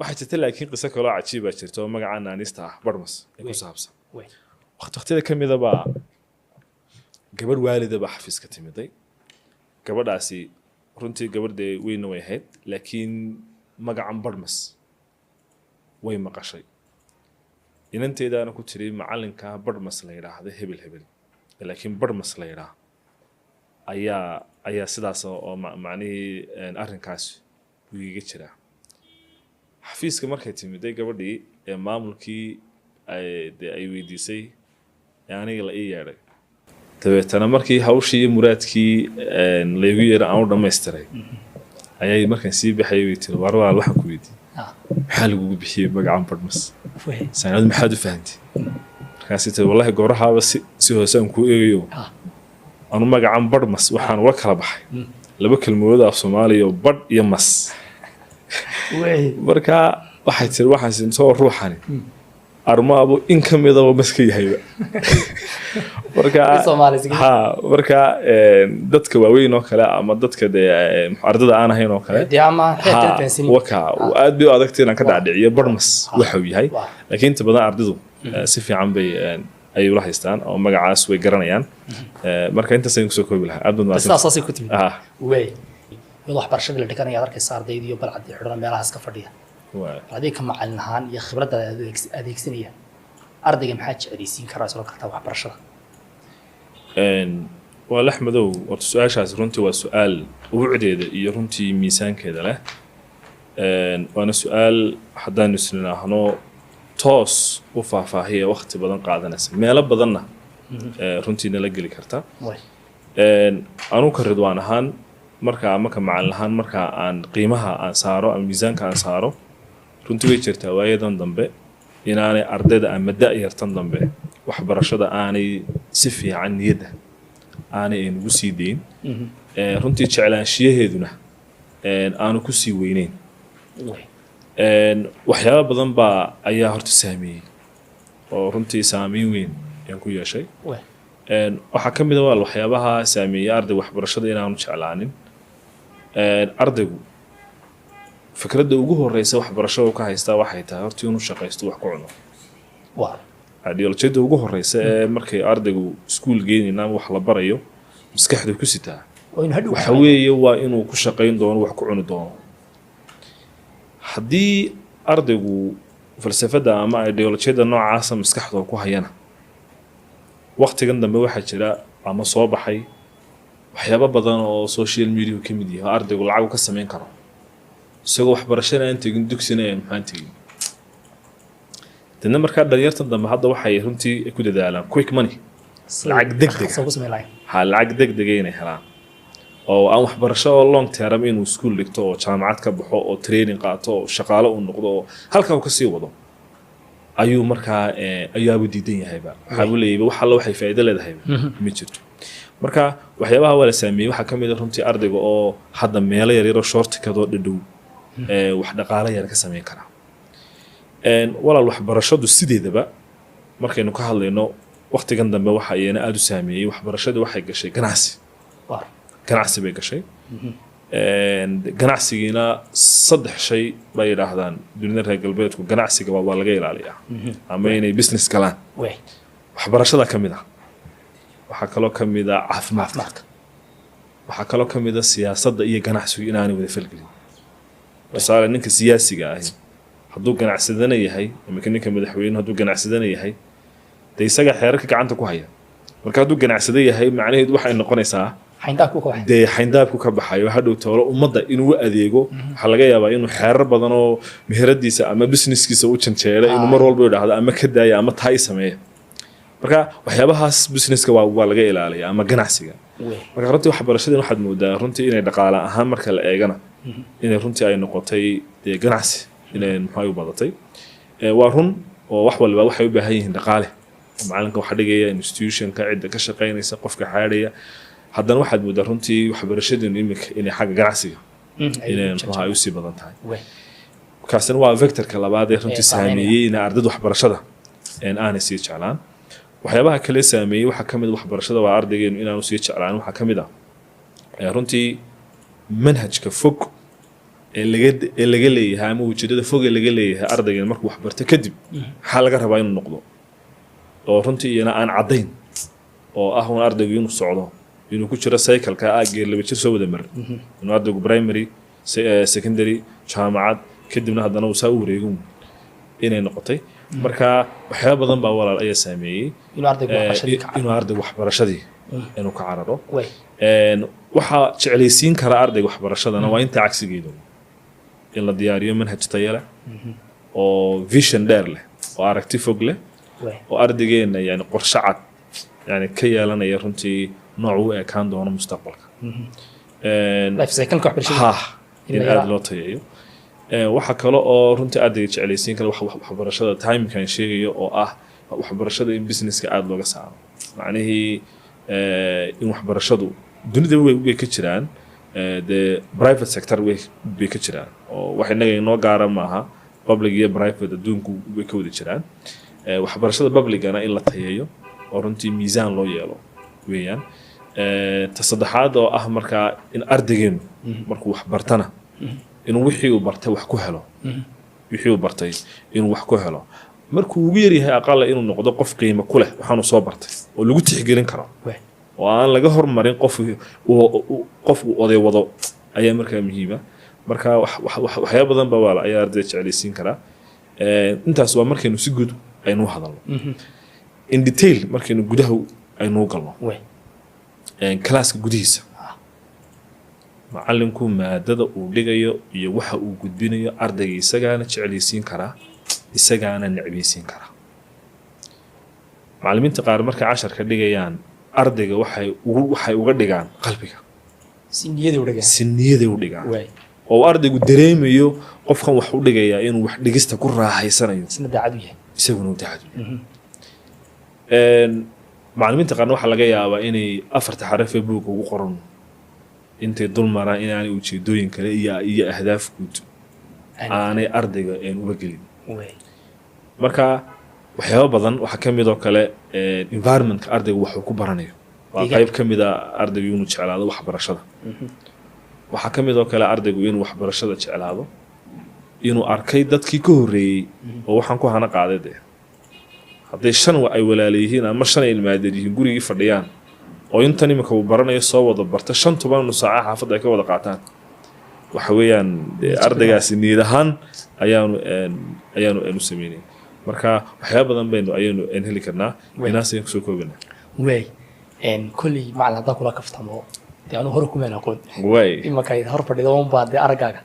Waxaa jirta laakiin qiso kaloo cajiibaa jirta oo magaca naanista ah Barmas ee ku saabsan. Waqti waqtiyada ka mida baa gabadh waalida baa xafiiska timiday. Gabadhaasi runtii gabadh dee weynna way ahayd, laakiin magacan Barmas way maqashay. Inanteedaana ku tiri, "Macalinka Barmas la yidhaahdo, hebel hebel, laakiin Barmas la yidhaah ayaa sidaas oo macnihii arrinkaasi wuu iga jiraa." Xafiiska markay timiday gabadhii ee maamulkii dee ay weydiisay ee aniga la ii yeedhay, dabeetana markii hawshii iyo muraadkii laygu yeedhay aan u dhammaystiray, ayay markaan sii baxayay bay tiri, "War walaal, waxaan ku weydiiyey, maxaa lagugu bixiyey magacan Barmas?" Sanad maxaad u fahantay? Markaasay tiri, "Wallahi goorahaaba si hoose aan kuu eegayo, anu magacan Barmas waxaan ula kala baxay laba kelmadood af Soomaaliya oo badh iyo mas." Marka waxay tiri, "Waxaan sintoo ruuxani armaabu in ka midaba mas ka yahayba." Marka ha marka dadka waaweyn oo kale ama dadka dee ardada aan ahayn oo kale dee ama ha waka aad bay u adagtay inaan ka dhacdhiciyo Barmas waxa uu yahay, laakiin inta badan ardaydu si fiican bay ay ula haystaan oo magacaas way garanayaan. Marka intaas ayaan kusoo koobi lahaa. Aad baad mahadsan. Sidaas saasay ku timid. Way. Iyadoo waxbarashadii la dhiganaya aad arkaysa ardaydii iyo balcadii xidhan meelahaas ka fadhiya. Bal adiga ka macalin ahaan iyo khibradaada adeegsanaya, ardayga maxaa jeclaysiin karaa isla kartaa waxbarashada? Waa Laxmadow, horta su-aashaasi runtii waa su-aal ubucdeeda iyo runtii miisaankeeda leh. Waana su-aal haddaanu isnidhaahno toos u faahfaahiya waqti badan qaadanaysa, meelo badanna runtii nala geli karta. Anuu ka Ridwaan ahaan marka ama ka macalin ahaan, marka aan qiimaha aan saaro ama miisaanka aan saaro, runtii way jirtaa waayadan dambe inaanay ardayda ama da-yartan dambe waxbarashada aanay si fiican niyadda aanay aynugu sii dayn. Runtii jeclaanshiyaheeduna aanu kusii weyneyn. Waxyaaba badan baa ayaa horta saameeyey oo runtii saameyn weyn ayaan ku yeeshay. Waxaa ka mid a waal waxyaabaha saameeyey arday waxbarashada inaanu jeclaanin. Ardaygu fikradda ugu horeysa waxbarashada uu ka haystaa waxay tahay horta inuu shaqaysto, wax ku cuno. Ideolojiyada ugu horeysa ee markay ardaygu iskuul geynayna ama wax la barayo maskaxda ku sitaa oo inu hadhow waxa weeye waa inuu ku shaqayn doono, wax ku cuni doono. Haddii ardaygu falsafadda ama ideolojiyada noocaasa maskaxda ku hayana, waqtigan dambe waxaa jira ama soo baxay waxyaabo badan oo social media ka mid yahay oo ardaygu lacag uu ka samayn karo isagoo waxbarashana aan tegin, dugsina aan maxaan tegin. Dadna markaa dhalinyartan dambe hadda waxay runtii ku dadaalaan quick money, lacag degdeg ah. Soo ku samayn lahayn. Ha, lacag degdega inay helaan oo aan waxbarasho oo long term, inuu iskuul dhigto oo jaamacad ka baxo oo training qaato oo shaqaalo uu noqdo oo halkaa uu kasii wado ayuu markaa ayaabu diidan yahayba. Waxaabu leeyahay wax alla waxay faa'iido leedahayba ma jirto. Marka waxyaabaha waa la saameeyey waxaa ka mid a runtii ardayga oo hadda meelo yaryar oo shortcut oo dhadhow wax dhaqaalo yar ka sameyn karaa. Walaal, waxbarashadu sideedaba markaynu ka hadlayno waqtigan dambe waxa iyana aada u saameeyey, waxbarashadu waxay gashay ganacsi. Ganacsi bay gashay. Ganacsigiina saddex shay bay yidhaahdaan dunida reer galbeedku ganacsiga waa laga ilaaliyaa ama inay business galaan. Waxbarashada ka mid ah, waxaa kaloo ka mid ah caafimaadka. Caafimaadka. Waxaa kaloo ka mid ah siyaasadda iyo ganacsigu inaanay wada falgelin. Tusaale, ninka siyaasiga ahi hadduu ganacsadana yahay, iminka ninka madaxweyne hadduu ganacsadana yahay, dee isaga xeerarka gacanta ku haya. Marka hadduu ganacsado yahay, macnaheedu waxay noqonaysaa xayndaabku ka baxay. Dee xayndaabku ka baxayo. Hadhow toolo ummadda inuu u adeego waxaa laga yaabaa inuu xeerar badan oo meheradiisa ama businesskiisa u janjeera inuu mar walba idhaahdo ama ka daaya ama taa i sameeya. Marka waxyaabahaas businesska waa laga ilaaliya ama ganacsiga. Marka runtii waxbarashadii waxaad moodaa runtii inay dhaqaale ahaan marka la eegana inay runtii ay noqotay dee ganacsi, inay muxuu u badatay. Waa run oo wax walba waxay u baahan yihiin dhaqaale, macalinka waxa dhigaya, institutionka cidda ka shaqaynaysa, qofka xaadhaya. Haddana waxaad moodaa runtii waxbarashadeenu iminka inay xagga ganacsiga inay muxuaha ay usii badan tahay. Kaasina waa vectorka labaad ee runtii Ee saameynaya. saameeyey in ardayda waxbarashada aanay sii jeclaan. Waxyaabaha kale saameeyey waxaa ka mid ah waxbarashada waa ardaygeenu inaanu sii jeclaan, waxaa ka mid ah runtii manhajka fog. Ee laga leeyahay ama ujeedada fog ee laga leeyahay ardaygan markuu wax barto kadib maxaa laga rabaa inuu noqdo, oo runtii iyana aan caddayn, oo ah un ardaygu inuu socdo, inuu ku jiro cycle-ka ah geer laba jir soo wada mar, inuu ardaygu primary, secondary, jaamacad, kadibna haddana uu saa u wareegin inay noqotay. Marka waxyaaba badan baa, walaal, ayaa saameeyey inuu ardaygu waxbarashadii ka inuu ardaygu waxbarashadii inuu ka cararo. Way. Waxaa jeclaysiin kara ardayga waxbarashadana waa inta cagsigeedu, in la diyaariyo manhaj tayo leh oo vision dheer leh oo aragti fog leh way oo ardaygeena yani qorshe cad yani ka yeelanaya runtii nooc u ekaan doono mustaqbalka. Life cycle-ka waxbarashada Ha, in in la aada yaraa. loo tayeeyo. Waxa kale oo runtii ardayga jeclaysiin kara waxbarashada timing-kan sheegayo, oo ah waxbarashada in business-ka aada looga saaro, macnihii in waxbarashadu dunida way ka jiraan, dee private sector way ka jiraan, oo wax innaga inoo gaara maaha. Public iyo private adduunku way ka wada jiraan. Waxbarashada public-gana in la tayeeyo oo runtii miisaan loo yeelo weeyaan. Ta saddexaad oo ah markaa in ardaygeenu markuu wax bartana inuu wixii uu bartay wax ku helo, wixii uu bartay inuu wax ku helo, markuu ugu yaryahay aqala inuu noqdo qof qiimo ku leh waxaanu soo bartay oo lagu tixgelin karo way oo aan laga hormarin qof uu oday wado ayaa markaa muhiima. Marka waxyaaba badan ba waala ayaa ardayda jeclaysiin karaa. Intaas waa markaynu si guud aynu u hadalno. In detail markaynu gudaha aynu u galno, way class-ka gudihiisa macalinku maadada uu dhigayo iyo waxa uu gudbinayo ardayga isagaana jeclaysiin karaa, isagaana necbaysiin karaa. Macallimiinta qaar markay casharka dhigayaan ardayga waxay uga dhigaan qalbiga, si niyada u dhagaa, si niyaday u dhigaan way oo uu ardaygu dareemayo qofkan wax u dhigayaa inuu wax dhigista ku raaxaysanayo, isna daacad u yahay, isaguna uu daacad u yahay. Macallimiinta qaarna waxaa laga yaabaa inay afarta xaraf ee buugga ugu qoran intay dul maraan, inaanay ujeedooyin kale iyo ahdaaf guud aanay ardayga een uba gelin. Way Marka waxyaabo badan waxaa ka mid oo kale environment-ka ardaygu wax uu ku baranayo waa Deegaanka. qayb ka mid a ardaygu inuu jeclaado waxbarashada. Waxaa ka mid oo kale ardaygu inuu waxbarashada jeclaado inuu arkay dadkii ka horreeyey oo waxaan ku hana qaaday. Dee hadday shan ay walaala yihiin ama shan ay ilmaadeer yihiin, gurigii fadhiyaan oo intan imika uu baranayo soo wada barta, 15 nus saaca xaafadda ay ka wada qaataan, waxa weeyaan dee ardaygaasi niyad ahaan ayaanu u sameynay. Marka waxyaaba badan baynu ayaynu heli karnaa. Inaas ayaan kusoo koobana. Way kolley macalin, haddaan kula kaftamo, dee anuu hore kumaan aqoon, imanka ay hor fadhido unbaa dee araggaaga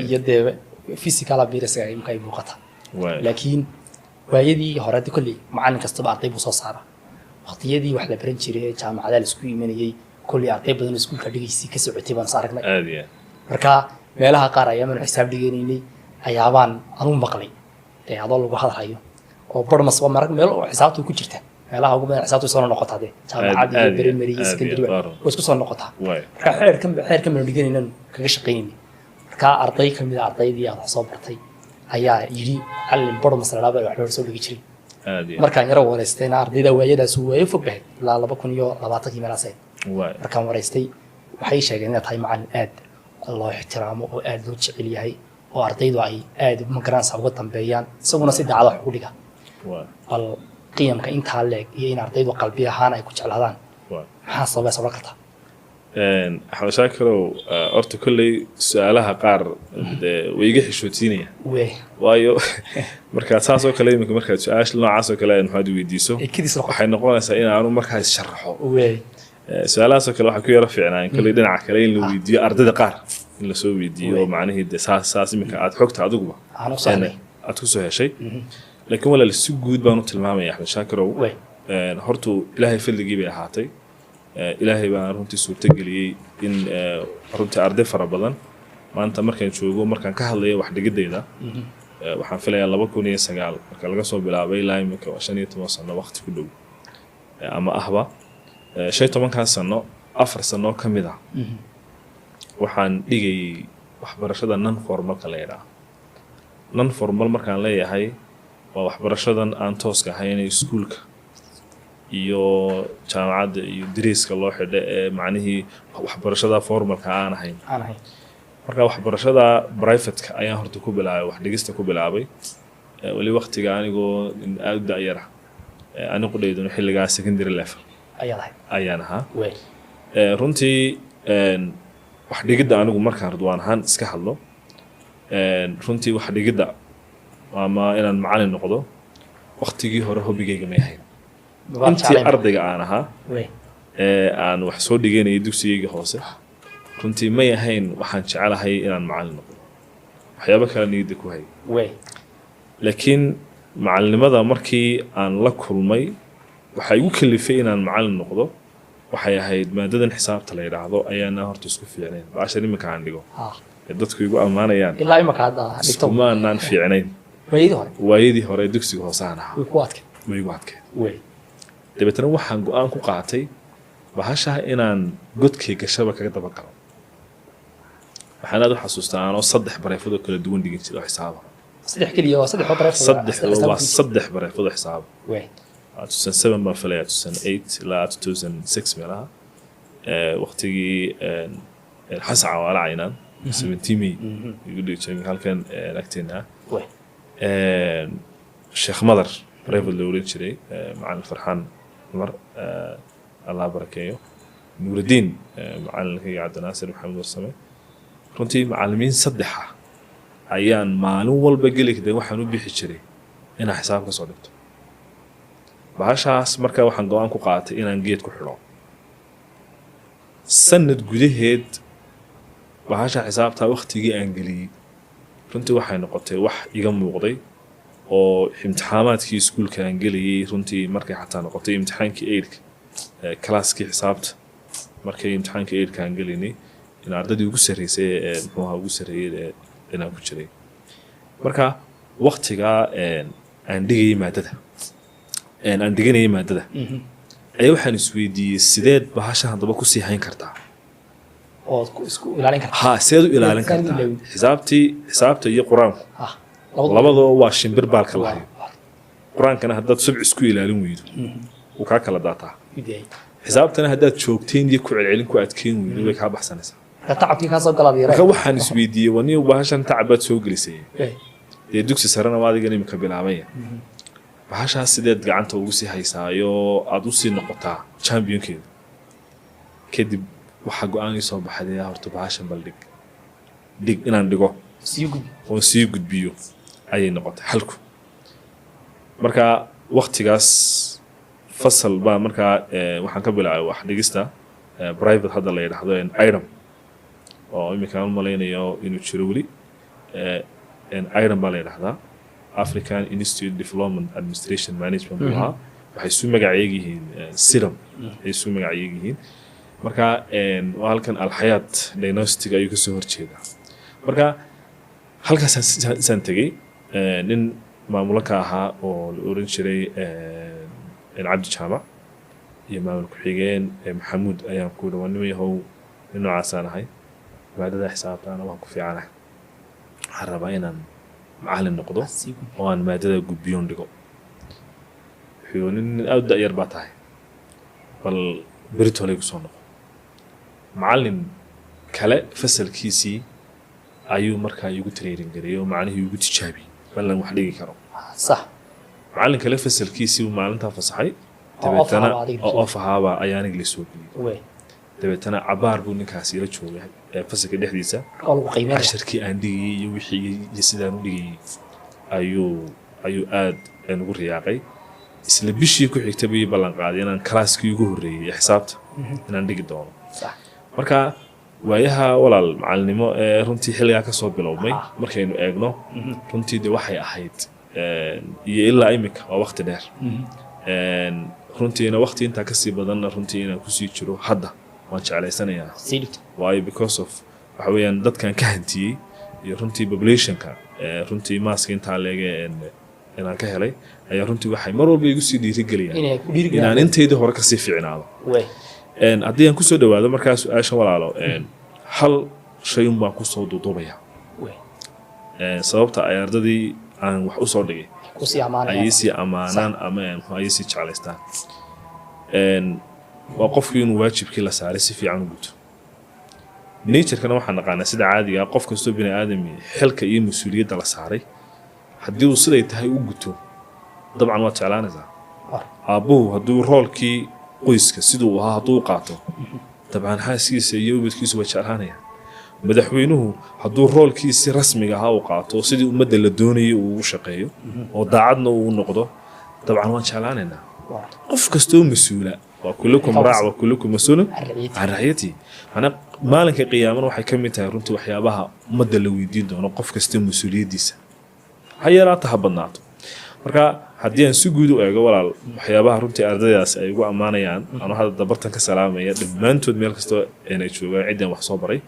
iyo dee physical appearance imika ay muuqata. Laakiin waayadii hore de kolley macalin kastaba arday buu soo saara. Waqtiyadii wax la baran jiray ee jaamacadaha la isku imanayay, kolley arday badan oo iskuulka dhigaysay ka socotay baan is aragnay. Aad iyo aad. Marka meelaha qaar ayaamaanu xisaab dhiganaynay ayaabaan anuu maqlay dee adoo lagu hadalhayo oo barmas waa marag meel oo xisaabtu ku jirta. Meelaha ugu badan xisaabtu soo noqotaa dee jaamacad iyo aad iyo primary iyo aad iyo secondary aad, way isku soo noqotaa. Marka xeerka manu dhiganaynan kaga shaqaynayna. Marka arday ka mid a ardaydii aad wax soo bartay ayaa yidhi macallin barmas la dhaaba wax loo soo dhigi jiray. Aad iyo. Markaan yaro wareystayna ardayda waayadaas waayo fog bahayd, ilaa 2020-kii meelahaas ahayd. Markaan wareystay waxay sheegeen inaad tahay macallin aad loo ixtiraamo oo aad loo jecel yahay oo ardaydu ay aad magaranaysa uga dambeeyaan, isaguna si daacad wax ugu dhiga. Bal qiyamka intaa leeg iyo in ardaydu qalbi ahaan ay ku jeclaadaan, maxaa sababay sabab kartaa? Axmed Shaakirow, horta kolley su-aalaha qaar dee way iga xishoodsiinayaan, waayo markaad saas oo kale iminka markaad su-aasha noocaas oo kale maxaad weydiiso, ee kadis noqoto, waxay noqonaysaa in aanu markaa is-sharaxo. Su-aalahaas oo kale waxaa ku yaro fiicnaa in kolley dhinaca kale in la weydiiyo ardayda qaar, in lasoo weydiiyo oo macnihii dee saas iminka aad xogta adiguba aan u sahnay aad kusoo heshay. Laakiin walaal, si guud baan u tilmaamaya, Axmed Shaakirow. Hortu Ilaahay fadligii bay ahaatay. Ilaahay baa runtii suurtageliyey in runtii arday fara badan maanta markaan joogo, markaan ka hadlayo wax dhigidayda, waxaan filayaa 2009 marka laga soo bilaabay ilaa imika waa 15 sano waqti ku dhow, ama ahba 15-kaas sano, 4 sano ka mid ah waxaan dhigayay waxbarashada non formal-ka la yidhaah. Non formal markaan leeyahay waa waxbarashadan aan tooska ahayn ee iskuulka iyo jaamacadda iyo dariiska loo xidho ee macnihii waxbarashada formal-ka aan ahayn. Aan ahayn. Marka waxbarashada privateka ayaan horta ku bilaabay, wax dhigista ku bilaabay. Weli waqtiga anigoo aada u da-yara, ani qudhayduna xilligaa secondary level ayaad ahayd ayaan ahaa. Runtii wax dhigidda anigu markaan Ridwaan ahaan iska hadlo, runtii wax dhigidda ama inaan macalin noqdo waqtigii hore hobbigayga may ahayn. Baad intii jeclayn. Ardayga aan ahaa ee aan wax soo dhiganayay dugsigayga hoose, runtii may ahayn waxaan jecelahay inaan macalin noqdo. Waxyaabo kale niyadda ku hayay. Laakiin macalinimada markii aan la kulmay, waxaa igu kalifay inaan macalin noqdo waxay ahayd maadadan xisaabta la yidhaahdo ayaana horta isku fiicnayn. Baashan iminka aan dhigo ee dadku igu ammaanayaan Ilaa imaka hadda dhigto iskumaanaan fiicnayn. Waayadii hore. Waayadii hore dugsiga hoose aan ahaa way ku adkay. Way igu adkeyd. Dabeetana waxaan go-aan ku qaatay bahasha inaan godkay gashaba kaga dabagalo. Waxaan aad u xasuustaa anoo saddex bareefadoo kala duwan dhigin jiray oo xisaaba. Saddex keliya waa saddex oo bareef? Saddex, waa saddex bareefadoo xisaaba. 2007 baan filaya, 2008 ilaa 2006 meelaha. Waqtigii Xasan Cawaale Caynaan 17 May igu dhigi jiray halkan agteena ah. Sheekh Madar private loo oran jiray, macalin Farxaan Cumar, Allah barakeeyo, Nuurudiin, macalinkayga Cabdinaasir Maxamed Warsame. Runtii macalimiin saddexa ayaan maalin walba geli kadib waxaan u bixi jiray inaan xisaab ka soo dhigto bahashaas. Marka waxaan go-aan ku qaatay inaan geed ku xidho sanad gudaheed bahasha xisaabtaa. Waqtigii aan geliyey runtii waxay noqotay wax iga muuqday oo imtixaamaadkii iskuulka aan gelayay, runtii markay xataa noqotay imtixaankii eightka, kalaaskii xisaabta, markay imtixaankii eightka aan gelaynay in ardaydii ugu sarreysay ee muxuu ahaa ugu sarreeyay ee inaan ku jiray. Marka waqtigaa aan dhigayay maadada, aan dhiganayay maadada ayaa waxaan isweydiiyey, sideed bahasha haddaba kusii hayn kartaa? Ood isku ilaalin kartaa. Ha, sideed u ilaalin Saan kartaa ilaawin. Xisaabtii, xisaabta iyo qur-aanku labadaba. Labadoo waa shimbir baalka lahayo. Qur-aankana haddaad subcis isku ilaalin weydo, wuu kaa kala daataa. Midaayay. Xisaabtana haddaad joogteen iyo ku celcelin ku adkeyn weydo, way kaa baxsanaysaa. Marka tacabkii kaa soo galaad Marka yaree. waxaan isweydiiyey, waniyo bahashan tacab baad soo gelisay, dee dugsi sarena waa adigan imika bilaabaya, bahashaas sideed gacanta ugu sii haysaayo aada usii noqotaa championkeeda? Kadib waxaa go-aan ii soo baxday, horta bahashan bal dhig dhig inaan dhigo Sii gudbi. oon sii gudbiyo ayay noqotay xalku. Marka waktigaas fasal baa markaa waxaan ka bilaabay wax dhigista private hadda la yidhaahdo item oo iminka aan u malaynayo inuu jiro weli. Item baa la yidhahdaa, African Institute Development Administration Management buu ahaa. Waxay isu magaceeg yihiin SIDAM ay isu magaceeg yihiin. Marka waa halkan Alxayaat Diagnostic ayuu kasoo horjeedaa. Marka halkaasaan saan tegey, nin maamulo ka ahaa oo la oran jiray Cabdi Jaamac iyo maamul ku-xigeen Maxamuud ayaan ku yidhi, waa nima yahow, nin noocaasaan ahay, maadada xisaabtaana waan ku fiicanahay, waxaan rabaa inaan macalin noqdo Sii gudbi. oo aan maadada gudbiyoon dhigo. Wuxuu yidhi, nin aada u da-yar baa tahay, bal beritoley kusoo noqo. Macalin kale fasalkiisii ayuu markaa igu training gareeyey oo macnihii igu tijaabiyey balan wax dhigi karo. Macalin kale fasalkiisii uu maalintaa fasaxay. Oo off Dabeetana ahaaba adiga. Oo off ahaaba ayaa aniga la soo geliyey. Dabeetana cabaar buu ninkaasi ila joogay fasalka dhexdiisa. Marka waa lagu qiimeynaya. Casharkii aan dhigayey iyo wixii iyo sidaan u dhigayey ayuu aad ugu riyaaqay. Isla bishii ku xigtay buu ii ballan qaaday inaan kalaaskii ugu horreeyey ee xisaabta inaan dhigi doono. Marka waayaha walaal macalinimo ee runtii xilligaa kasoo bilowmay markaynu eegno, runtii de waxay ahayd iyo ilaa imika waa waqti dheer. Runtiina waqti intaa kasii badanna runtii inaan kusii jiro hadda waan jeclaysanayaa. Sii dhigto. Waayo, because of waxa weeyaan dadkan ka hantiyey iyo runtii populationka runtii maaska intaa leege inaan ka helay ayaa runtii waxay mar walba igu sii dhiirigeliyaan Inay ku dhiirigeliyaan. inaan intaydii hore kasii fiicnaado. Haddii aan kusoo dhawaado markaa su-aashan walaalo, hal shay un baan kusoo duuduubaya. Sababta ay ardadii aan wax usoo dhigay Kusii amaanaya. ay sii ammaanaan ama muxuu ay sii jeclaystaan, waa qofku inuu waajibkii la saaray si fiican u guto. Nature-kana waxaan naqaanaa sida caadiga ah, qof kastoo bini aadami xilka iyo mas-uuliyadda la saaray haddii uu siday tahay u guto, dabcan waad jeclaanaysaa. Aabbuhu hadduu role-kii qoyska siduu ahaa hadduu u qaato, dabcan xaaskiisa iyo ubadkiisu way jeclaanayaan. Madaxweynuhu hadduu role-kiisi rasmiga ahaa uu qaato, sidii ummadda la doonayay uu ugu shaqeeyo oo daacadna uu noqdo, dabcan waan jeclaanaynaa. Qof kastoo mas-uula waa كلكم راع وكلكم مسؤول عن رعيته. Macnaa maalinka qiyaamana waxay ka mid tahay runtii waxyaabaha ummadda la weydiin doono qof kasta mas-uuliyaddiisa, ha yaraato ha badnaato. Marka haddii aan si guud u eego, walaal, waxyaabaha runtii ardaydaas ay ugu ammaanayaan, anuu hadda dabartan ka salaamaya dhammaantood meel kastoo ay joogaan ciddaan wax soo baray,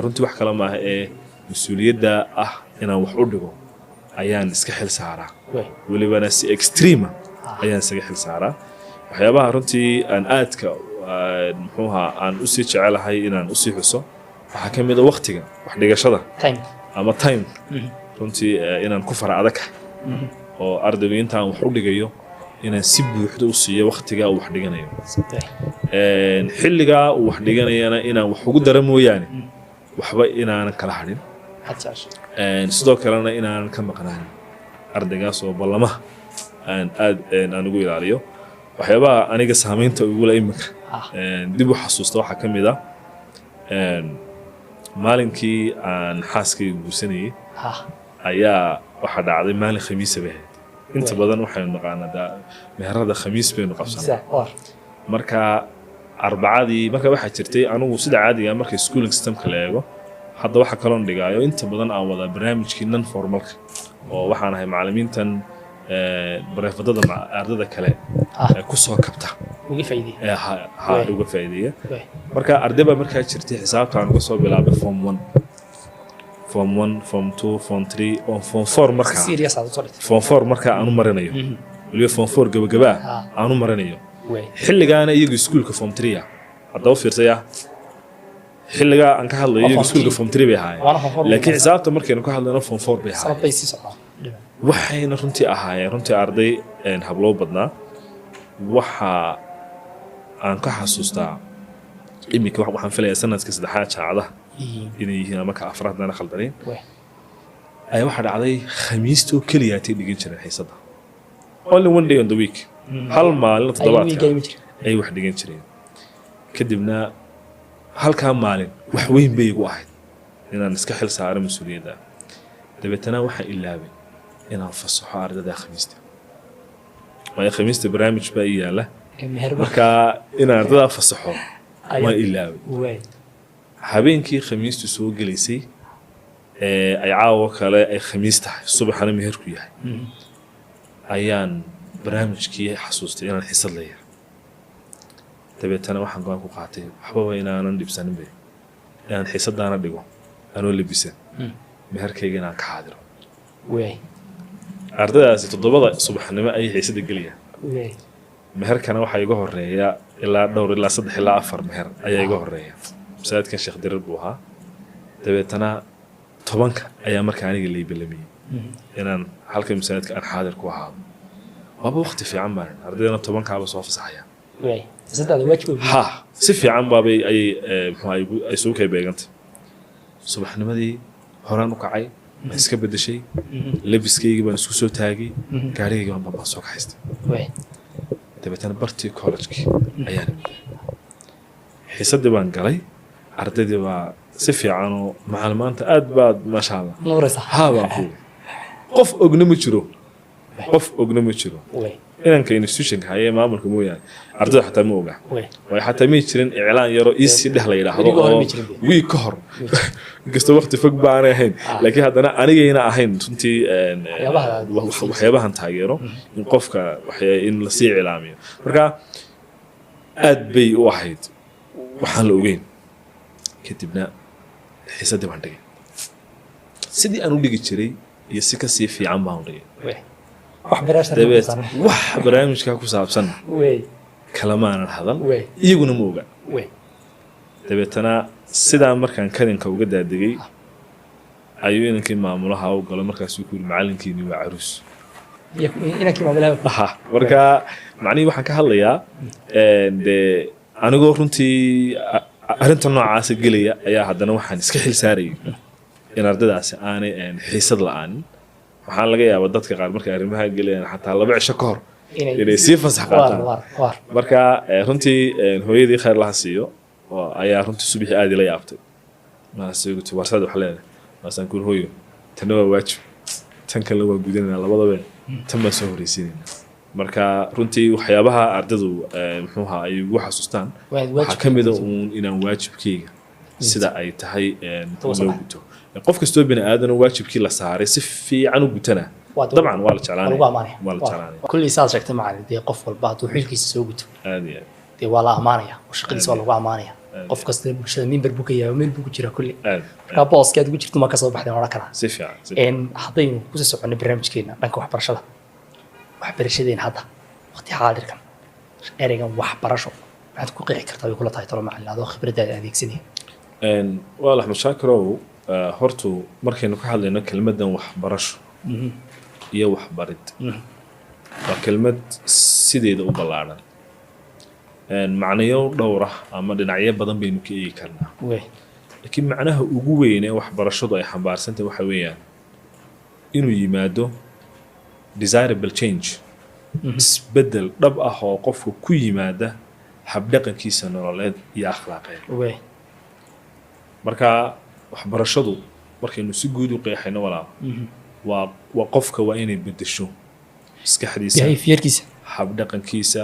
runtii wax kale maaha ee mas-uuliyadda ah inaan wax u dhigo ayaan iska xil saaraa, welibana si extreme ah ayaan isaga xil saaraa. Waxyaabaha runtii aan aadka, muxuuha, aan usii jecelahay inaan usii xuso waxaa ka mid a waqtiga wax dhigashada ama time, runtii inaan ku fara adag oo ardaygu intaan wax u dhigayo inaan si buuxda u siiyo waqtigaa uu wax dhiganayo, xilligaa uu wax dhiganayana inaan wax ugu dara mooyaane waxba inaanan kala hadhin, sidoo kalena inaanan ka maqnaanin ardaygaas oo ballamaha aan aad aan ugu ilaaliyo. Waxyaabaha aniga saamaynta igula iminka dib u xasuusta waxaa ka mid ah maalinkii aan xaaskayga guursanayay ayaa waxaa dhacday maalin Khamiisa bay ahayd. Inta badan waxaynu naqaanaa meherada Khamiis baynu qabsanaa. Marka Arbacadii marka waxaa jirtay, anigu sida caadiga marka schooling system-ka la eego, hadda waxa kaloon dhigaayo inta badan aan wadaa barnaamijkii non formal-ka oo waxaan ahay macallimiintan private-ada ardada kale kusoo kabta ha uga faa'iideeya. Marka arday baa markaa jirtay xisaabta aan uga soo bilaabay form one, form one, form two, form three oo form four, markaa form four markaa aan u marinayo, weliba form four gabagabaa aan u marinayo, xilligaana iyagu iskuulka form three ah. Haddaba fiirsaya, xilligaa aan ka hadlayo iyagu iskuulka form three bay ahaayeen, laakiin xisaabta markaynu ka hadlayno form four bay ahaayeen. Waxayna runtii ahaayeen runtii arday habloo badnaa. Waxa aan ka xasuustaa iminka, waxaan filayaa sanadka saddexaad jaacadaha inay yihiin ama ka afraad haddana khaldanayn, ayaa waxaa dhacday Khamiistoo keliyaatay dhigan jireen xiisadda, only one day on the week, hal maalin toddobaadka ay wax dhigan jireen. Kadibna halkaa maalin wax weyn bay igu ahayd inaan iska xil saaro mas-uuliyadda. Dabeetana waxaan ilaabay inaan fasaxo ardada Khamiista, waayo Khamiista barnaamij baa ii yaala. Marka inaan ardadaa fasaxo waan ilaabay. Habeenkii Khamiistu soo gelaysay ee ay caawo kale ay Khamiis tahay, subaxana meherku yahay, ayaan barnaamijkii xasuustay inaan xisad leeyahay. Dabeetana waxaan go-aan ku qaatay waxbaba inaanan dhibsaninbe, inaan xiisadaana dhigo anoo labisan, meherkayga inaan ka xaadiro. Ardaydaasi 7-da subaxnimo ayay xiisada gelayaan, meherkana waxaa iga horeeya ilaa dhowr ilaa saddex ilaa afar meher ayaa iga horeeya. Masaajidkan Sheekh Dirir buu ahaa. Dabeetana 10-ka ayaa markaa aniga laybalamiyey inaan halka masaajidka aan xaadir ku ahaado. Waaba waqti fiican baan ardaydana 10-kaaba soo fasaxaya. Ha, si fiican baabay ayay muxuu ay isugu kay beegantay. Subaxnimadii horaan u kacay, waan iska bedeshay, labiskaygii baan isku soo taagay, gaarigaygi baan soo kaxaystay. Dabeetana bartii college-kii ayaan imid, xiisadii baan galay, ardaydii baa si fiicanoo macallimaanta aad baad maasha Allah ha baan ku qof ogna ma jiro, qof ogna ma jiro, inanka institution-ka haye maamulka mooyaane ardayda xataa ma oga, waayo xataa may jirin iclaan yaroo iisii dheh la yidhaahdo oo wiig ka hor, inkastoo waqti fog baanay ahayn, laakiin haddana anigayna ahayn runtii waxyaabahan taageero in qofka in lasii iclaamiyo. Marka aad bay u ahayd waxaan la ogeyn. Kadibna xiisadii baan dhigay sidii aan u dhigi jiray iyo si kasii fiican baan u dhigay. Dabeet wax barnaamijkaa ku saabsan kalamaanan hadal, iyaguna ma oga. Dabeetana sidaa markaan kadinka uga daadegay ayuu inankii maamulaha u galo, markaasuu ku yiri, "Macalinkiini waa caruus." Marka macnihii waxaan ka hadlayaa dee anigoo runtii Arrinta noocaasa gelaya ayaa haddana waxaan iska xil saarayay in ardaydaasi aanay xiisad la-aanin. Waxaan laga yaabaa dadka qaar markay arrimaha gelayaan xataa 2 cisho ka hor inay sii fasax qaataan. Waar waar. Marka runtii hooyadii khayr laha siiyo oo ayaa runtii subaxii aad ila yaabtay. Maasiguti warsaad wax leedahay, maasaan kuuri, "Hooyo, tanna waa waajib, tan kalena waa gudanayna, labadaba tan baan soo horeysiinayna." Marka runtii waxyaabaha ardaydu muxuu ahaa ay ugu xasuustaan waxaa ka mid a uun inaan waajibkeyga sida ay tahay loo guto. Qof kastoo bini aadana waajibkii la saaray si fiican u gutana, dabcan waa la jeclaanaya, waa la jeclaanaya. Kulley saad sheegtay, macalin, dee qof walba hadduu xilkiisa soo guto, Aad iyo aad. dee waa la amaanaya oo shaqadiisa waa lagu amaanaya. Qof kasta bulshada mimber buu ka yahay, meel buu ku jiraa kulley. Marka booska aad ugu jirto ma kasoo baxday odhan karaa. Si fiican. Haddaynu kusii soconno barnaamijkeena dhanka waxbarashada, waxbarashadeena hadda waqti xaadirkan, ereygan waxbarasho maxaad ku qeexi kartaa bay kula tahay, talo macalin, adoo khibradaada adeegsanaya? Walaal Axmed Shaakirow, hortu markaynu ka hadlayno kelmaddan waxbarasho iyo waxbarid, waa kelmad sideeda u ballaadhan, macnayo dhowr ah ama dhinacyo badan baynu ka eegi karnaa. Laakiin macnaha ugu weyn ee waxbarashadu ay xambaarsantahay waxa weeyaan inuu yimaado desirable change, isbeddel dhab ah oo qofka ku yimaada habdhaqankiisa nololeed iyo akhlaaqeed. Marka waxbarashadu markaynu si guud u qeexayno, walaal, waa qofka waa inay beddesho maskaxdiisa, behaviorkiisa, habdhaqankiisa,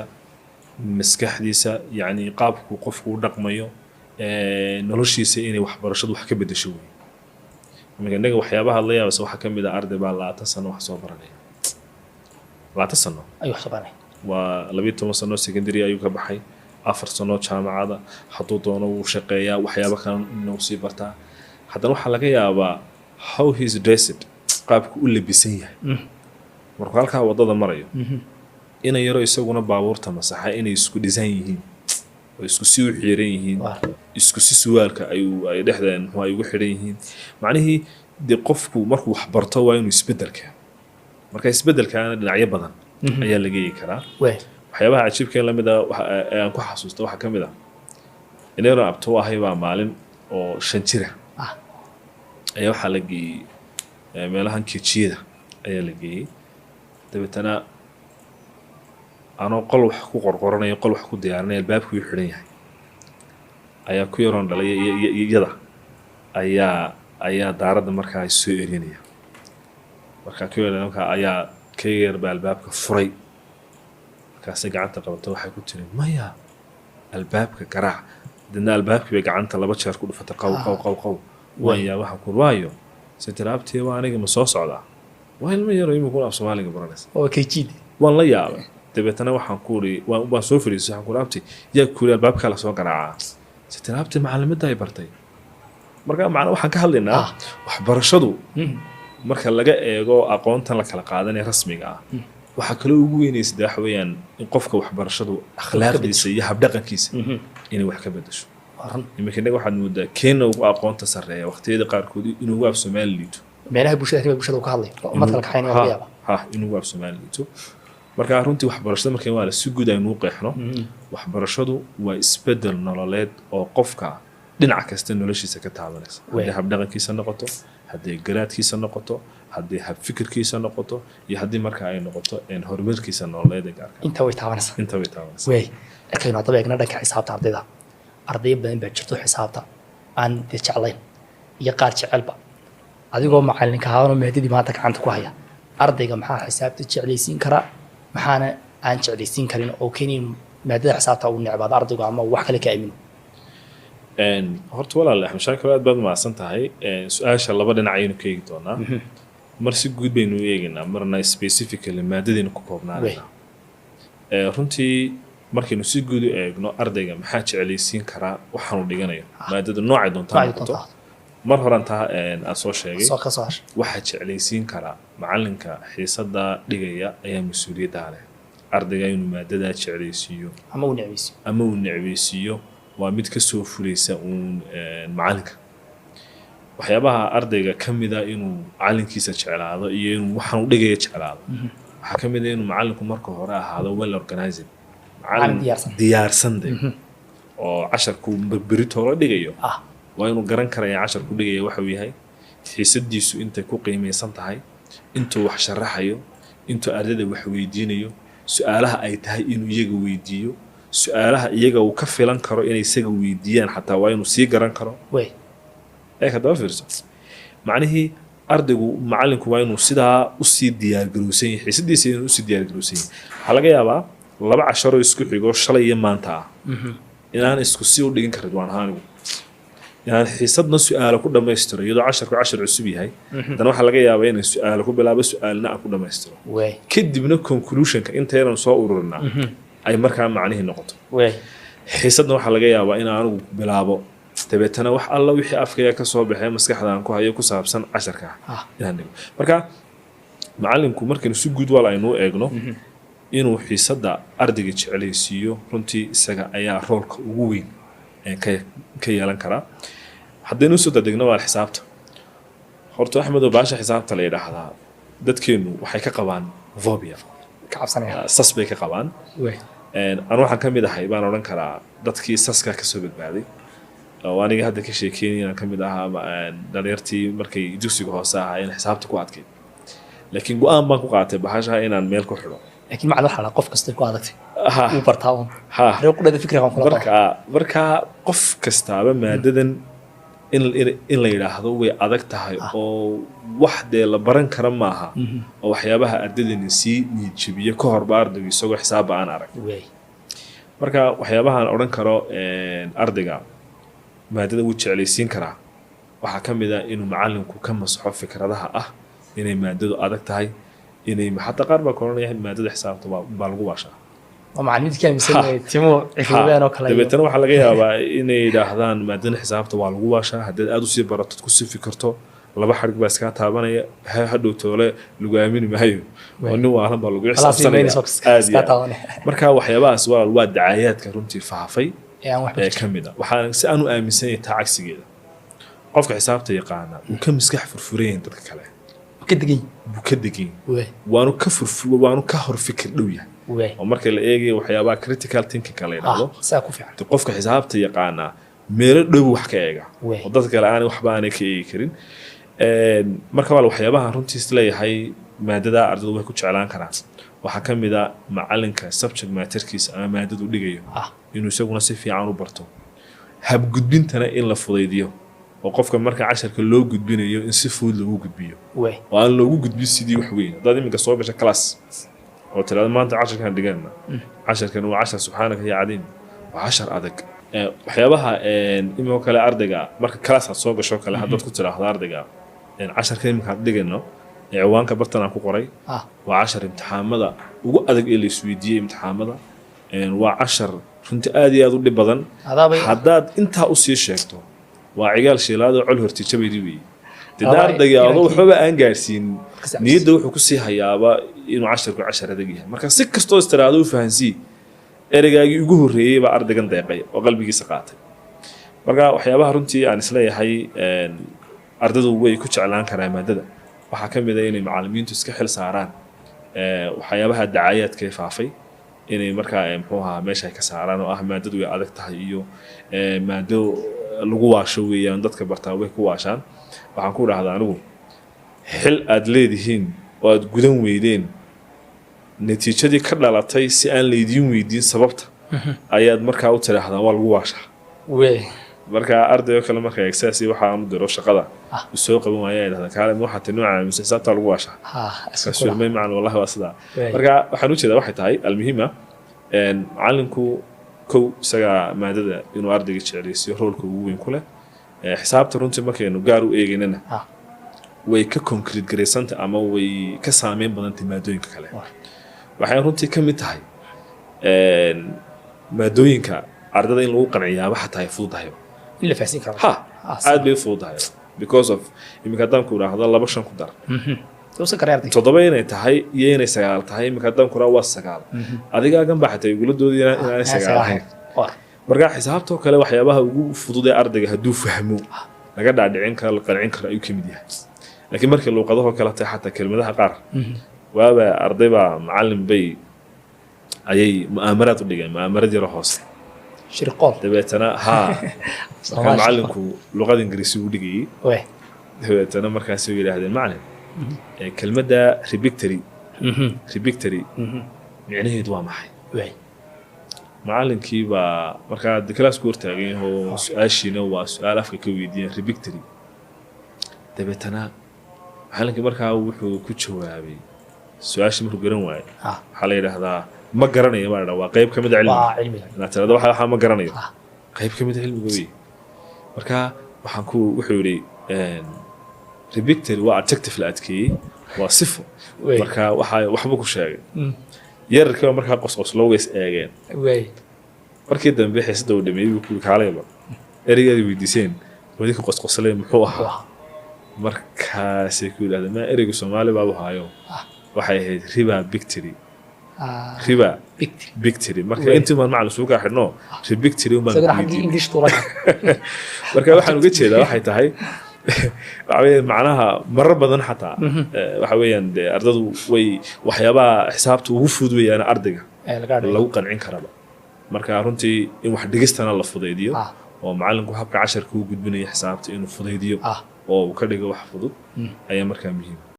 maskaxdiisa, yacni qaabku qofku u dhaqmayo, noloshiisa inay waxbarashadu wax ka beddesho wey. Iminka innaga waxyaabaha la yaabaysa waxaa ka mid ah arday baa 20 sano wax soo baranaya, 20 sano ayuu wax soo baranaya. Waa 12 sano secondary ayuu ka baxay, 4 sano jaamacada, hadduu doono wuu shaqeeyaa, waxyaabo kalena uu sii bartaa. Haddana waxaa laga yaabaa how he is dressed, qaabku u labisan yahay markuu halkaa waddada marayo, ina yaro isaguna baabuurta masaxa inay isku dhisan yihiin oo isku si u xiiran yihiin, isku si suwaalka ay dhexdeen muxuu ay ugu xidhan yihiin. Macnihii dee qofku markuu wax barto waa inuu isbeddel keeno. Marka isbeddelkaana dhinacyo badan ayaa laga eegi karaa. Waxyaabaha cajiibka lamid ah ee aan ku xasuusta waxaa ka mid ah inaynu abto u ahay baa maalin oo 5 jira ayaa waxaa la geeyey meelahan KG-yada ayaa la geeyey. Dabeetana anoo qol wax ku qorqoranayo, qol wax ku diyaarinaya, albaabku uu xidhan yahay, ayaa ku yaroon dhalay iyada ayaa daaradda markaa soo erinaya. Markaa ku yar markaa ayaa ka yar baa albaabka furay. Markaasay gacanta qabato, waxay ku tiri, "Maya, albaabka garaac." Dadna albaabkii bay gacanta laba jeer ku dhufatay, qaw qaw qaw qaw. Waan yaa, waxaan ku waayo se tiri, "Abtiye, waa aniga, ma soo socdaa?" Waa ilmo yaro imikuna af Soomaaliga baranaysa. Oo KG. Waan la yaabay. Dabeetana waxaan ku uri, waan soo fadhiistay, waxaan ku uri, "Abti, yaa ku uri albaabkaa lasoo garaacaa?" Se tiri, "Abti, macalimadda ay bartay." Marka macna waxaan ka hadlaynaa waxbarashadu marka laga eego aqoontan la kala qaadanaya rasmiga ah, waxaa kaloo ugu weynaysa de waxa weeyaan in qofka waxbarashadu akhlaaqdiisa iyo habdhaqankiisa inay wax ka bedesho. Waa run. Iminka innaga waxaad moodaa keena ugu aqoonta sarreeya waqtiyada qaarkood inuu ugu af Soomaali liito. Meelaha bulshada, arrimaha bulshada uu ka hadlayo, ummad kala kaxaynaya laga yaaba. Ha, inuu ugu af Soomaali liito. Marka runtii waxbarashada marka waa la si guud aynu u qeexno, waxbarashadu waa isbedel nololeed oo qofka dhinac kasta noloshiisa ka taabanaysa, hadday habdhaqankiisa noqoto, hadday garaadkiisa noqoto, haddii habfikirkiisa noqoto, iyo haddii marka ay noqoto horumarkiisa nololeed ee gaarka. Intaa way taabanaysaa. Inta way taabanaysaa. Way markaynu haddaba eegna dhanka xisaabta, ardayda, arday badan baa jirto xisaabta aan dee jeclayn iyo qaar jecelba. Adigoo macalinka ahaanoo maadadii maanta gacanta ku haya, ardayga maxaa xisaabta jeclaysiin karaa, maxaana aan jeclaysiin karin oo keenayn maadada xisaabta uu necbaado ardaygu ama uu wax kale ka aamino? Horta walaal Axmed Shaakir, aad baad mahadsan tahay. Su-aasha laba dhinac ayaynu ka eegi doonaa. Mar si guud baynu u eegaynaa, marna specifically maadadaynu ku koobnaanaynaa. Runtii markaynu si guud u eegno ardayga maxaa jeclaysiin karaa waxaanu dhiganayo, maadada noocay doontaa noocay noqoto, doontaa. Mar horan taa aan soo sheegay, soo ka soo hasha. Waxaa jeclaysiin karaa macalinka xiisada dhigaya ayaa mas-uuliyaddaa leh ardayga inuu maadadaa jeclaysiiyo ama uu necbaysiyo. Ama uu necbaysiiyo waa mid ka soo fulaysa uun macalinka. Waxyaabaha ardayga ka mida inuu macalinkiisa jeclaado iyo inuu waxaan u dhigaya jeclaado waxaa ka mid a inuu macalinku marka hore ahaado well organized. Macallin diyaarsan. Diyaarsan de. Oo casharku berito la dhigayo waa inuu garan karaya casharku dhigaya waxa uu yahay, xiisadiisu intay ku qiimaysan tahay, intuu wax sharaxayo, intuu ardayda wax weydiinayo, su-aalaha ay tahay inuu iyaga weydiiyo, su-aalaha iyaga uu ka filan karo inay isaga weydiiyaan xataa waa inuu sii garan karo. Ee haddaba fiirso, macnihii ardaygu, macallinku waa inuu sidaa usii diyaargarowsan yahay xiisadiisa, inuu usii diyaargarowsan yahay. Waxaa laga yaabaa laba casharoo isku xigo, shalay iyo maanta ah, inaan isku si u dhigin karin. Waan ahaa anigu inaan xiisadna su-aalo ku dhammaystiro iyadoo casharku cashar cusub yahay. Haddana waxaa laga yaabaa inaan su-aalo ku bilaabo, su-aalna aan ku dhammaystiro, kadibna conclusionka intaynan soo ururinaa ay markaa macnihii noqoto. Xiisadna waxaa laga yaabaa in anigu bilaabo, dabeetana wax alla wixii afkayga ka soo baxee maskaxda aan ku hayo ku saabsan casharka inaan dhigo. Marka macallinku, markaynu si guud wal aynuu eegno, inuu xiisadda ardayga jeclaysiiyo runtii isaga ayaa roolka ugu weyn ee ka yeelan karaa. Haddaynu usoo dadegno waa xisaabta. Horta Axmedow, baasha xisaabta la yidhaahdaa dadkeenu waxay ka qabaan phobia. Ka cabsanaya. Sas bay ka qabaan. Anu waxaan ka mid ahay baan odhan karaa dadkii saskaa kasoo badbaaday, oo aniga hadda ka sheekeynaya inaan ka mid ahaa ama dhalinyartii markay dugsiga hoose ahaa in xisaabta ku adkayd, laakiin go-aan baan ku qaatay bahasha inaan meel ku xidho. Laakiin macallin, waxaa la qof kastay ku adagtay uu bartaa uun. Reer qudhada fikrigan kula qaba. Marka qof kastaaba maadadan in la yidhaahdo way adag tahay oo wax dee la baran kara maaha, oo waxyaabaha ardaydani sii niyad jabiye ka horba ardaygu isagoo xisaabba aan arag. Marka waxyaabahaan odhan karo ardayga maadada wuu jeclaysiin karaa waxaa ka mid ah inuu macallinku ka masaxo fikradaha ah inay maadadu adag tahay, inay xataa qaar baa ka odhanaya maadada xisaabta baa lagu waashaa. Waa macallimiinta ka aaminsan inay timuhu ciroobeen oo kale. Dabeetana waxaa laga yaabaa inay yidhaahdaan maadada xisaabta waa lagu waashaa, haddaad aada usii baratod kusii fikirto laba xadhig baa iskaa taabanaya, hadhow toole lagu aamini maayo oo nin waalan baa lagu Khalaas, xisaabsanaya. iimaynayso Aad iyo iskaa aad. taabanaya. Marka waxyaabahaas waa dacaayaadka runtii faafay ee aan waxba ee ka mid ah. Waxaan si aan u aaminsanyay taa cagsigeeda, qofka xisaabta yaqaana wuu ka maskax furfuran yahay dadka kale. Ka degan. Buu ka degan yahay. Waanu ka hor fikir dhow yahay. Oo marka la eegayo waxyaabaha critical thinking la yidhaahdo, saa ku fiican. Dee qofka xisaabta yaqaanaa meelo dhow wax ka eega oo dadka kale aanay waxba aanay ka eegi karin. Marka waa waxyaabaha runtii is leeyahay maadada ardaydu way ku jeclaan karaan. Waxaa ka mid a macalinka subject matterkiisa ama maadadu dhigayo inuu isaguna si fiican u barto, habgudbintana in la fudaydiyo, oo qofka marka casharka loo gudbinayo in si fudud loogu gudbiyo oo aan loogu gudbin sidii wax weyn. Haddaad iminka soo gasho class oo tiraahdo maanta casharkan dhigana, casharkan waa cashar, subxaanaka ya cadiim, waa cashar adag. Waxyaabaha iminka kale ardayga marka class aad soo gasho kale, haddaad ku tiraahdo ardayga casharka iminka aan dhigayno ee ciwaanka bartan aan ku qoray waa cashar imtixaamada ugu adag ee la isweydiiyey imtixaamada, waa cashar runtii aad iyo aad u dhib badan, adaabay haddaad intaa usii sheegto, waa cigaal shiilaadoo col hortijabaydi weeye. Dee ardayga adoo waxbaba aan gaadhsiin Kasi niyadda wuxuu kusii hayaaba inuu casharku cashar adag yahay. Marka si kastoo istiraado u fahansii, ereygaagii ugu horreeyey baa ardaygan deeqay oo qalbigiisa qaatay. Marka waxyaabaha runtii aan isleeyahay ardaydu way ku jeclaan karaan maadada waxaa ka mid a inay macallimiintu iska xil saaraan waxyaabaha dacayaadka ee faafay, inay markaa muxuu ahaa meesha ay ka saaraan oo ah maadadu way adag tahay iyo maado lagu waasho weeyaan, dadka bartaa way ku waashaan. Waxaan ku dhahdaa anigu, xil aad leedihiin oo aad gudan weydeen, natiijadii ka dhalatay si aan laydiin weydiin sababta ayaad markaa u tidhaahdaan waa lagu waashaa. Marka arday oo kale marka exaasi waxa aan u diro shaqada uu soo qaban waaya, ay dhahdaan kaale, ma waxaa tani nooca mise xisaabtaa lagu waashaa? Isku kaas may macna, wallahi waa sidaa. Marka waxaan ujeedaa waxay tahay almuhima, macallinku kow isagaa maadada inuu ardayga jeclaysiiyo roolka ugu weyn ku leh. Xisaabta runtii markaynu gaar u eegaynana way ka concrete garaysanta ama way ka saameyn badantay maadooyinka kale. Waxay runtii ka mid tahay maadooyinka ardada in lagu qanciyaaba xataa ay fududahay. In la fahansiin karo. Ha, aad bay u fududahay, because of iminka haddaan ku idhaahdo laba shan ku dar, Uusan karay ardayga. 7 inay tahay iyo inay 9 tahay, iminka haddaan ku idhaahdo waa 9, adigaagan baa xataa igula doodaya inaanay 9 ahayn. Marka xisaabtoo kale waxyaabaha ugu fudud ee ardayga hadduu fahmo laga dhaadhicin karo, la qancin karo ayuu ka mid yahay. Laakiin markay luuqadahoo kale tahay, xataa kelmadaha qaar, waaba arday baa macallin bay ayay mu'aamaraad u dhigeen, mu'aamarad yaro hoose. Shirqool. Dabeetana haa, markaa Soomaali. macallinku luqada Ingiriisi u dhigayay. Dabeetana markaasay yidhaahdeen, "Macallin, kelmadda rebictory, rebictory micnaheedu waa maxay?" Macallinkii baa markaa de classku hortaagan yahoo, su-aashiina waa su-aal afka ka weydiiyeen, rebictory. Dabeetana macallinkii markaa wuxuu ku jawaabay su-aashii markuu garan waayey, waxaa la yidhaahdaa "ma garanayo" baa la dhahdaa, waa qayb ka mid a cilmiga. Waa cilmiga. Inaad tirahdo waxaa ma garanayo, qayb ka mid a cilmiga wey. Marka waxaan ku wuxuu yidhi, "Rebictory waa adjective la adkeeyey, waa sifo." Marka waxa waxba ku sheegay. Yararkii baa markaa qosqoslowga is eegeen. Markii dambe xiisadda uu dhameeyey buu ku yidhi, "Kaalayba, ereygaad weydiiseen wadinka qosqoslay muxuu ahaa?" Markaasay ku yidhahdeen, "Ma ereyga Soomaali baabu haayo." Waxay ahayd riba bictory. Riba bictory. Bictory. Marka intii baan macallin suuqa xidhno, rebictory un baan isagana ku xaggii weydiinay. English tuula. Marka waxaan uga jeedaa waxay tahay, waxa weeyaan macnaha marar badan xataa waxa weeyaan dee ardadu way waxyaabaha xisaabta ugu fudud weeyaan ardayga ee laga dhigay lagu qancin karaba. Marka runtii in wax dhigistana la fudaydiyo oo macallinku habka casharka u gudbinayo xisaabta inuu fudaydiyo oo uu ka dhigo wax fudud ayaa markaa muhiim.